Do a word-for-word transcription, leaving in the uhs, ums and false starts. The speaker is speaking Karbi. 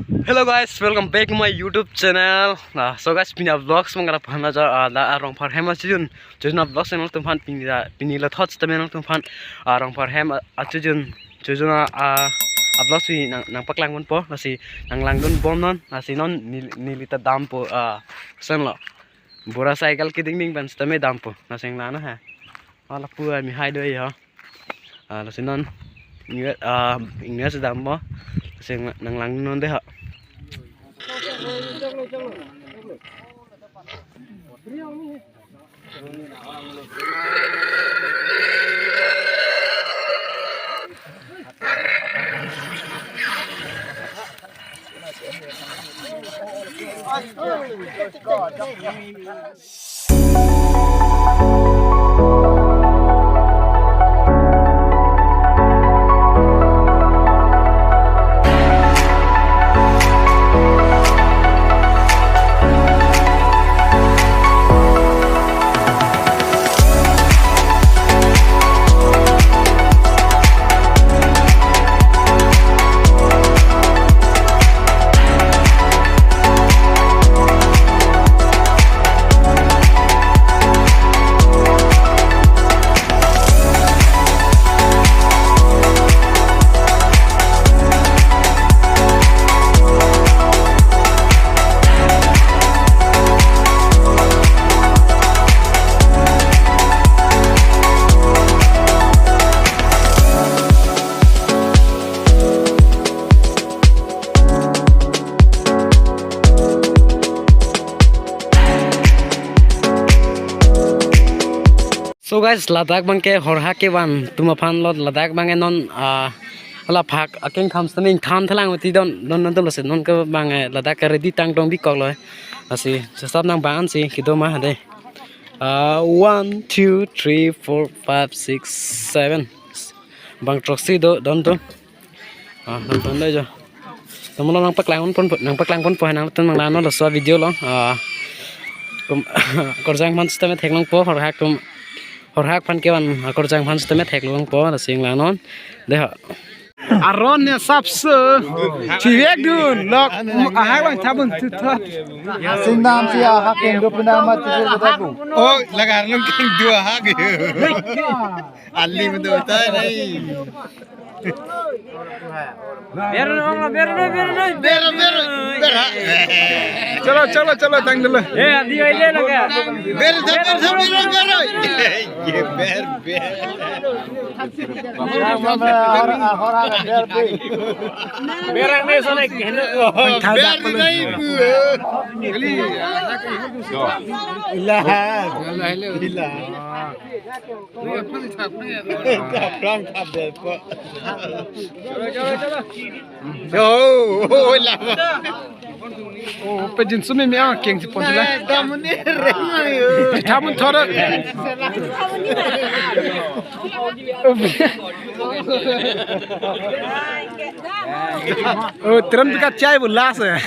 Hello guys, welcome back to my YouTube channel. Nah, so guys, pini a-vlogs mangara phan aja, ah, la, ah, Rongphar hem achijun, chojun a-vlogs nangtum aphan pini la, pini la thot sitame nangtum aphan, ah, Rongphar hem, ah, achijun, chojun a, ah, a-vlogs si nang, nangpaklang ponpo, lasi nanglangdun bomnon, lasi non neli, neli ta dampo, ah, koson lo. Bura cycle keding ding pen sitame dampo, lasi nang langnon ha. Hala pu armi hai do ho. Ah, lasi non, inge, ah, inge si dampo. Lasi nanglangnon dei ho. So guys, ladak abangke horhak kevan atum aphan lo, ladak abangke non, ah, hala phak akeng tham sitame ingthan thelang mati don, don, don atum lasi non ke abangke ladak ke ready tang dong bikok lo. Lasi sesap nang bang an si kedo ma dei. Ah, one, two, three, four, five, six, seven. Bang throksi do, don atum. Ah, nang ton dei jo. Tum lo nangpaklang ponpo, nangpaklang ponpo, nangtum nanglang non laso video lo. Ah, tum akorjang aphan sitame theklongpo, horhak atum, horhak aphan kevan akorjang aphan sitame theklongpo, lasi nanglang non dei ho. Aron ne sapse, chivekdun lok, ahak lang thabun tutha. Sindam si ahak keng do puna mat tu ko tabu. Oh, lagar lung keng do ahak. Ali mendo tai nai. Bero no, bero no, bero no. Bero, bero, bero. Chalo, chalo, chalo, tang dulu. Eh, adi aja lo kya? Bero, bero, bero, bero. Ye ber, ber. Berang ni sana kena. Ber nai bu. Ilah. Ilah. Kaplang kap dei po. Yo, oh, lama. Oh, pejin sumi mi akeng si pon sila. Damuni reng ayo. Thamun thora. Oh, tram bika chai bu last hai.